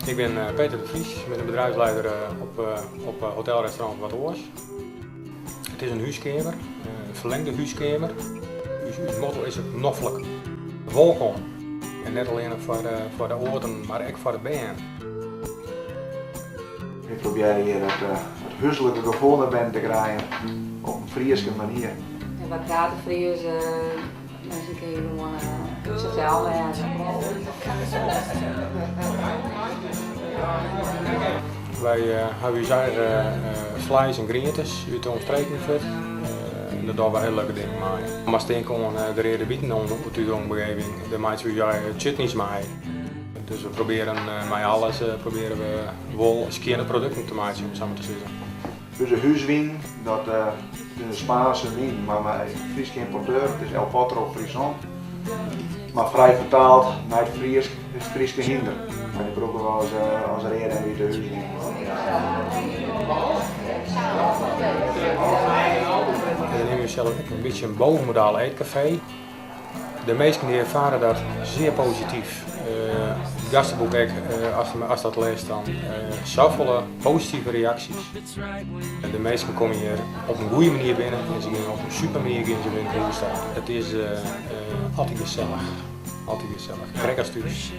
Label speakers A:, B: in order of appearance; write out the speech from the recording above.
A: Ik bin Peter de Vries, ik bin de bedrijfsleider op hotelrestaurant Wat Oars. It is in húskeamer, in ferlingde húskeamer. Us motto is ek noflik wolkom. En net allinnich foar de âlden, mar ek foar de bern.
B: Ik probearje hjir it húslike gefoel nei binnen te krijen op in Fryske manier.
C: Ja, wy prate Frysk, minsken kinne gewoan sels wêze.
A: Wy hawwe ús eigen fleis en grientes út de omstreken fuort. En dêr dogge we hiele leuke dingen mei. Moatst tinke oan de reade biten út de omgeving, dêr meitsje we ús eigen chutneys mei. Dus we probearjen mei alles probearje we wol skjinne produkten te meitsjen, om it sa mar te sizzen.
B: Us húswyn, dat is in Spaanse wyn, mar mei Fryske ymporteur, it is El Potro Frison. Mar frij fertaald nei it Frysk is it Fryske hynder. En dy brûke we as reade en wite húswyn.
A: We neame ússels ek in bytsje in bovenmodaal eetkafee. De minsken die erfare dat zeer posityf. It gasteboek ek, ast dat lêst dan safolle positive reaksjes. De minsken komme hjir op in goede manier binnen en se gean op in super manier gean se wer nei hûs ta. It is altyd gesellich, altyd gesellich, krekt as thús.